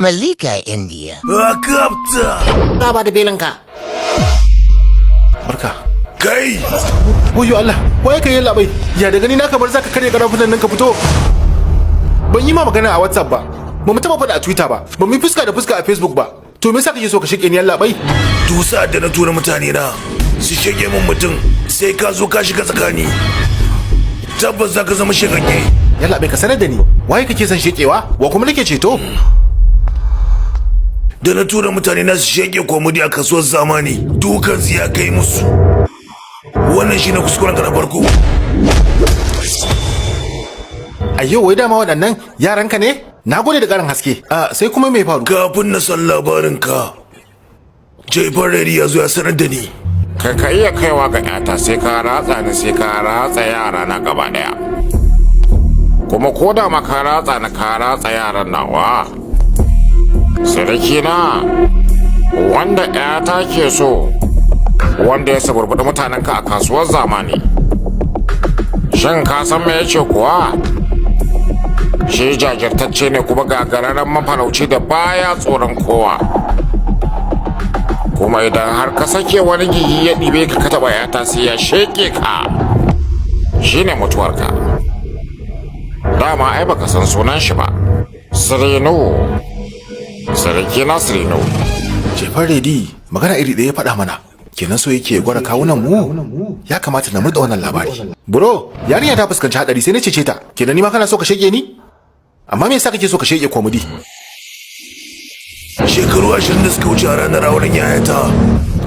Malika India. Kapta! Za ba da belinka. Barka. Kai! Wayo Allah, waye kai, yallabai? Ya da gani na kamar zaka karya karafunan nan ka fito. Ban yi ma magana a WhatsApp ba. Ba mu taba faɗa a Twitter ba. Ba mu yi fuska da fuska a Facebook ba. To me yasa kake so ka shike ni, yallabai? Tusa da na tura mutane na su shege min mutum, sai ka zo ka shiga tsakani. Tabbas za ka zama shegagge. Yallabai, ka sanar da ni. Waye kake son shekewa? Wa kuma nake ceto? Da na tura mutane na su shege komedi a kasuwar zamani, dukan su ya kai musu. Wannan shine kuskuren ka na farko. A yau wai dama waɗannan yaranka ne? Na gode da ƙarin haske. Ah, sai kuma me faru? Kafin na san labarin ka, Jaifar Redi ya zo ya sanar da ni. Kai ka iya kaiwa ga 'yata, sai ka ratsa ni, sai ka ratsa yara na gaba daya. Kuma ko da ma ka ratsa ni, ka ratsa yaran nawa. Sarki na wanda 'yata ke so, wanda ya saburbuɗi mutanenka a kasuwar zamani, shin ka san me yace kuwa? Shi jajirtacce ne kuma gagararren mafarauci da baya tsoron kowa. Kuma idan har ka sake wani gigi ya ɗibe ka, ka taɓa yata, sai ya sheƙe ka, shine mutuwarka. Dama ai baka san sunan shi ba. Sirino, sarki na Sirino. Jefar Redi magana iri ɗaya ya faɗa mana. Kenan so yake gwara kawunan mu? Ya kamata na murda wannan labari. Bro, yarinya ta fuskanci hadari sai na cece ta. Kenan ni ma kana so ka sheke ni? Amma me yasa kake so ka sheke komedi? Shekaru 20 da suka wuce, a ranar auren yayata,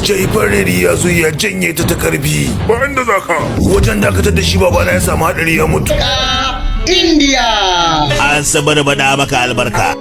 Jaifar Redi ya zo ya janye ta ta karfi. Ba inda za ka. Wajen dakatar da shi, babana ya samu hadari ya mutu. India. An sabarbada maka albarka.